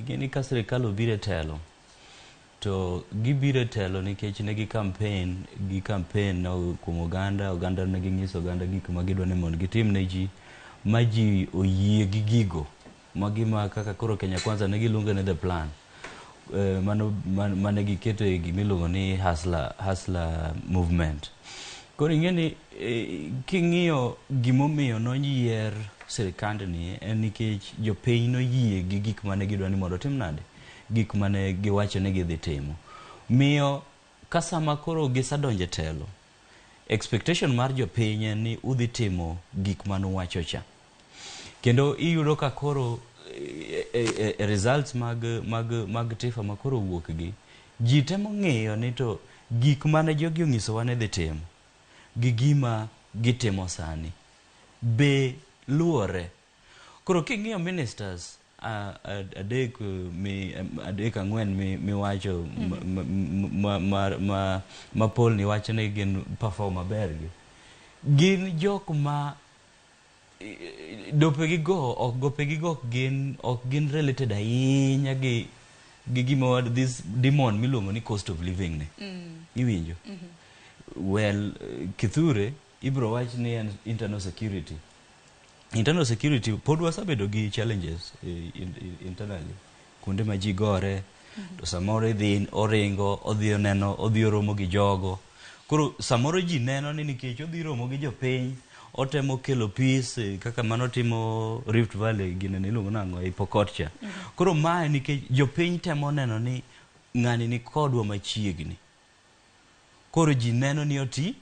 Ing'e ni ka sirikal obiro e telo, to gibiro e telo nikech ne gi campaign, gi campaign no kuom oganda. Oganda ne ginyiso oganda gik ma gidwa ni mondo gitim ne ji, ma ji oyie gi gigo ma gima kaka koro Kenya Kwanza ne giluongo ni the plan. Mano mane giketo e gimiluongo ni hustler movement. Koro ing'e ni king'iyo gimomiyo noyier sirikandni en nikech jopiny noyie gi gik mane gidwa ni mondo otim nade, gik mane giwacho ni gidhi timo. Miyo ka sama koro gisedonjo e telo, expectation mar jopiny en ni udhi timo gik manuwacho cha. Kendo iyudo ka koro e results mag TIFA ma koro owuok gi, ji temo ng'iyo ni to gik mane jogi onyisowa ni dhi timo gi gima gitimo sani be luwore. Koro king'iyo ministers adek, mi adek ang'wen miwacho ma poll ni wacho ni gin perform maber, gi gin jok ma dope gi go ok gope gi go ok gin related ahinya gi gima this demon miluongo ni cost of living ni. Iwinjo? Well, Kithure ibro wach ni en internal security. Internal security pod wasebedo gi challenges internally kuonde ma ji gore, to samoro idhi oringo odhi oneno odhi oromo gi jogo. Koro samoro ji neno ni nikech odhi romo gi jopiny, otemo kelo peace, kaka mano timo Rift Valley gine iluongo nang'o, ei Pokot cha. Koro mae nikech jopiny temo neno ni ng'ani ni kodwa machiegni, koro ji neno ni oti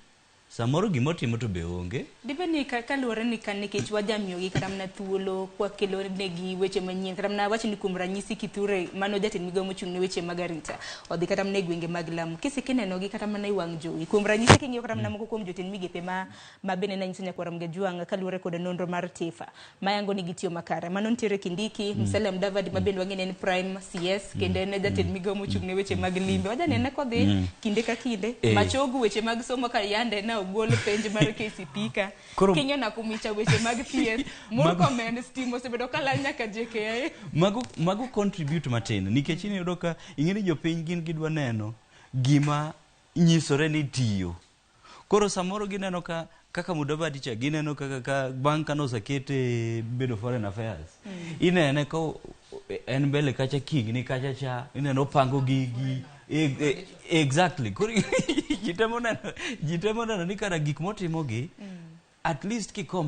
samoro gimotimo to be onge. Dibed ni kaluwore ni ka nikech wajamiyogi kata mana thuolo kwakelo negi weche manyien, kata mana wach ni kuom ranyisi Kithure mano jatend migao mochung' ne weche mag arita odhi kata mana e gwenge mag Lamu kinenogi kata mana e wang' jowi, kuom ranyisi king'iyo kata mana moko kuom jotend migepe ma bende nanyiso nyakwar Mgejwang' kaluwore kod nonro mar TIFA mayango ni gitiyo makare, mano nitiere Kindiki, Musalia Mudavadi ma bende wang'e ni en prime CS kendo en jatend migao mochung' ne weche mag limbe, wajanene kodhi kinde ka kinde. Machogu weche mag somo ka yande na ogol penj mar KCPE ka. King'iyo Nakumicha weche mag thieth, Murkomen stima osebedo kalal nyaka JKIA. Mago contribute matin nikech iyudo ka ing'e ni jopiny gin gidwa neno gima nyisore ni tiyo. Koro samoro gineno ka kaka Mudavadi cha, gineno kaka ka bang' kane osekete bedo foreign affairs, inene ka en mbele kacha kingni kacha cha, ineno opango gigi. Exactly. Koro ji temo neno ni kara gik motimo gi at least ki compare.